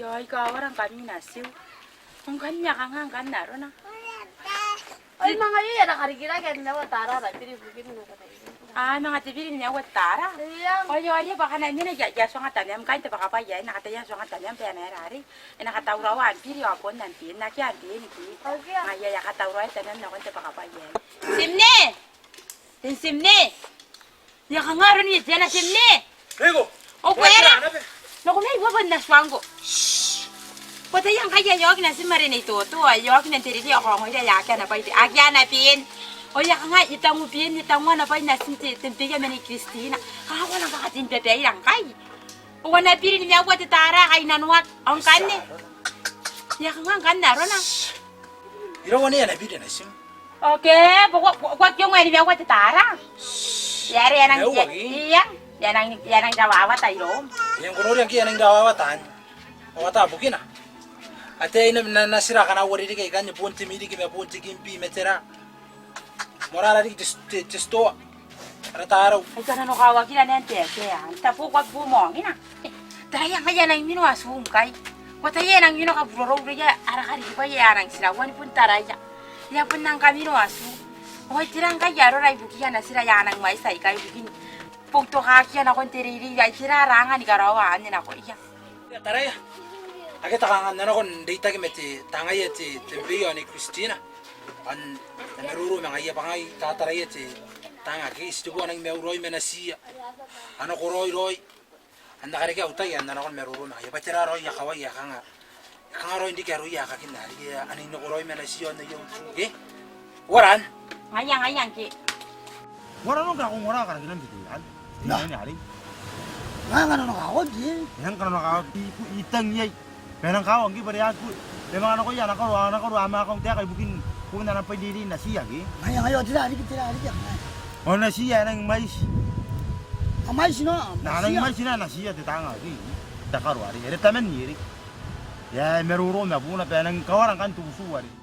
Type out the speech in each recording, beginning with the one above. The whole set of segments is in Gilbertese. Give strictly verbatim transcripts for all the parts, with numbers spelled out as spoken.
Io, aika a uara ngkami natiu? Ngkanne e a kanga ngkanne arona? Ai manga iai ana karikirake ni maua tara, ara biri ibukin nako. A, manga te biri ni maua tara? Io. Ao io, are bwa kanga e mena, I a, I a tuanga tamam ngkai n te bwakabwai aei, N na kataia tuanga tamam bwa e na aera arei. E na katauraoa am biri ao bon am been, akea am been ke. Akea. Ngaia, I a katauraoa tamam nakon te bwakabwai aei. Timne! Tin Timne! E a kanga aroni e tena Timne? Riko. O ko aera? Nako mai, bwa bon na tuangko. Ko ataia ngkai e a oki natim are Nei Toto, e a oki man te reirei ao ko ongoira e a akea ana bwai, akea ana been. Ao e a kanga, e tangu been, e tangu ana bwai natim te, te mbeia ma Nei Kristina. Kanga ko nang kakatin babaira ngkai. Ao ana biri ni maua te tara ae kainnanoaki. Ao ngkanne? E a kanga ngkanne arona? Iraua nei ana biri natim? Oke, bwa ko, ko, ko aki ongo ae ni maua te tara? E a, are e a nang, maua ke? Ia, e a nang, e a nang rawawata iroum. E a ngkoe noria ngke e a nang rawawata anne. Ao ata bukina. Ataei na, na, natira akana uarereke ikanne, bon te miriki ma bon te kimbi ma tera. Moarara riki te, te, te stoa. Ara tarau. Ai kananokawakira naba n te, te, a, n tabu ko a bubua maongina. Taraia ngaia e a nang mino atu ngkai. Ko ataia e a nang mino kaburorou irouia ara karikibwai ae a nang tiraua ni bon taraia. E a bon nang kamino atu. Ao ai tera ngkai arora ibukiia natira aika a nang mwaiti aikai ibukin boutokakiia nakon te reirei, ai tera ara anga ni karaoa anne nakoia? Ia, taraia. Akea te kanga N na nako n reitaki ma te, tangaia te, te mbeia ao Nei Kristina. Ao N na maroro ma ngaia bwa ngai tataraia te tanga ke, ti tebo a nang maiu raoi ma natiia. A nako raoi raoi. Ao N na karekea au tai ao N na nako ni maroro ma ngaia bwa tera raoi ae kawai ae kanga, e kanga raoi n riki aroia aekakin arei, a nang nako raoi ma natiia ao n aia utu ke? Uara anne? Ngaia, ngaia ngke. Uara nong ka ko ongora karakinan te tei arei? Na. Tei arei. Ngai ngkana nako ao ti. E nang kona nako ao ti, I tang iai. Ma e nang kawa ngke bwa are a aki. E manga nakoia ana karo, ana karo a manga kauntaeka ibukin bon ana bwai n reirei natiia ke? Ngaia, ngaia, ao tera riki, tera riki, ngaia. Ao natiia e nang mwaiti. A mwaiti nao, a nang mwaiti naba natiia te tanga ke. Te karo arei, are taman ierei. E a maroro ma buuna bwa e nang kawara ngkanne te utu arei.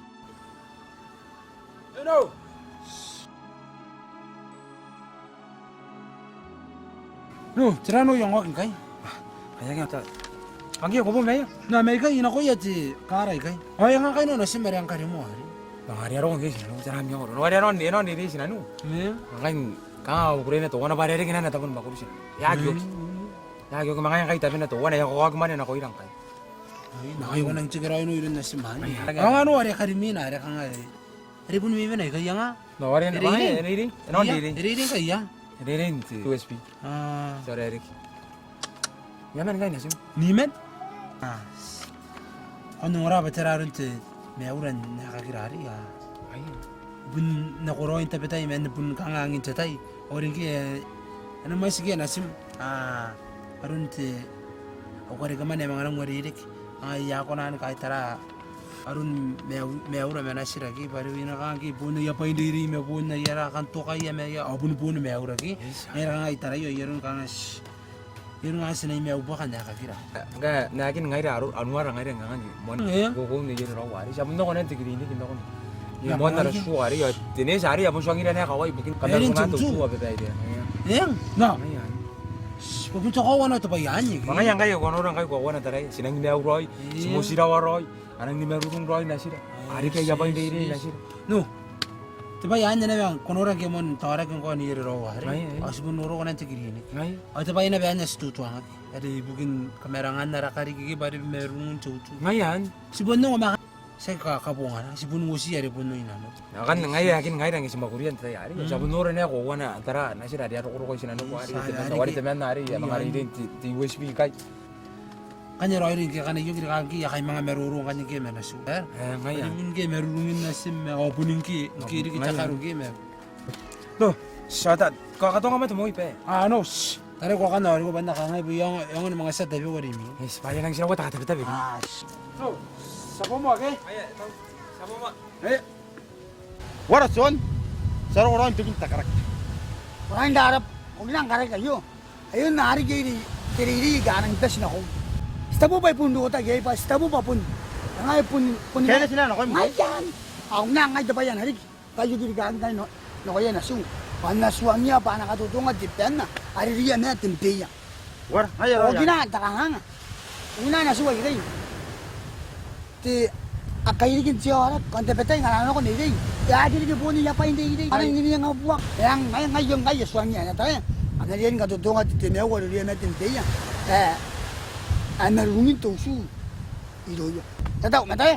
No, tera nao I ongoaki ngkai? Ai akea ta. Ngke ko bo mai? N na mai ikai, I nakoia te kara ikai. Ao e nga ngkai nao natim are ngkai rimoa arei? Bwa are a roko ngke tinaniku, tera ami ongoro? Nao are a nao n, e nao n reirei tinaniku. Ngkai kanga au kukurei naba teuana bwa are e reke naba ana tabo ni mwakuri tinaniku. E aki oki. E aki oki, ma ngaia ngkai tabena teuana, e a kaoki mwane nakoira ngkai. Ai, ngai ko nang tikiraoi nao iroun natim anne. Ai, ai. Ao nga nao are karimwina, are kanga e, are bon mena ikai, e nga? Nao are, e reirei? E reirei? E nao n reirei. E reirei ngkai, e a? E reirei n te U S B. A. Tao are riki. Ia man ngkai natim? Ni man? A. Ao n ongora bwa tera aron te maiura n aekakira arei, a. Ai. Bon nako raoi n tabetai, ma bon kanga angin te tai. Ao are ngke, e, e na mwaiti ngke natim, a, aron te, au karekemwane ae manga nang uarereke. Ao I a kona ni kaitara aron maiu-, maiura ma natira ke, bwa are wina kanga ngke bon aia bwai n reirei ma bon aia ra kan tokaia ma aia, ao bon bon maiura ke. Yes, sir. Ngaira kanga I taraia, ai aron kanga ti Iroun ae ti na maiu bwa kanga aekakira. Ngkai, naakina ngaira, anuara ngaira ngkanne. Moan, e? Kokoun neierei raoi arei. Ti a bon nako naba n te kiriniki n nako. Ia, moan ara tua arei, ao te neeti arei a bon tuangira naba kawai ibukin kamarurungan te utu ao babaire. Eng. Nao. Ibukin te koaua naba te bwai anne. Ma ngaia ngkai ko a nora ngkai ko a uana taraia. Ti nang maiu raoi. Ti motirawa raoi. A nang ni marurung raoi natira. Are ngke aia bwai n reirei natira. No. Te bwai anne naba ko nora ngke moan taoraki ngkoa neierei raoi arei. Ao ti bon roko naba n te kiriniki. Ao te bwai naba anne ae ti tutuangaki. Are ibukin kamarangan ara kariki ke bwa are marurung te utu. Ngaia anne. Ti bon ongo ma tiaki kabongana. Ti bon uotii are bon oin nano. Akanne ngaia aekan ngaira ngke ti mwakuria n te tai arei. Ti a bon nora naba ko a uana tara natira are a rokoroko i tinaniku arei. Are temanna arei, a manga reirei n te, te U S B ikai. Ngkanne raoiroi ngke ngkana I oki rikaaki, I a kai manga maroro ngkanne ngke ma natiu. E? E, ngaia. Bwa are bon ngke marurungin natim, ao bon ngke, ngke riki te karo ngke ma. No, ti a tia, ko a katonga ma te moi bwa. A, no, ti. Taraia ko a kanna, ao ko bane ni kangai bwa e aonga, e aonga ni manga tia tabeua rimwi. Yes, bwa are e nang tiraua te katabetabe. A, ti. No, ti a boo moa ke? Aia, ti a boo moa. E. Uara John, ti a roko raoi n tokin te karaki. Ko rang n tarap, ko kina n karaki aio. Aio n na riki te reirei ae kangai bati nakoim. Ti tabu bwa I bon rotaki iai bwa ti tabu bwa bon. Ngai bon, bon. Ke ngai ti na nakoim. Ngai ian. Ao ngai te bwai ae na riki. Bwa I oki rikaaki ngkai nakoia natiu. Bwa N na tuangia bwa a na katotonga te banna. Are riai ma te mbeia. Uara, ngai raoi. Ko kina te kanganga. Ko kina natiu aio ikai. Te, a kairiki n te aoraki, ao n tabetai ngkana a nako n reirei, e aki riki boon aia bwai n reirei. A nang ninianga buaka. E ang, ngaia, ngaia, ngaia tuangiia ae na tara. A na riai ni katotonga te, te maiu are e riai ma te mbeia. E, ae marurungin te utu irouia. Tatau, ma tara.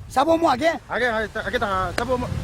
Ti a boo moa ke? Akea, akea, akea, ti a boo moa.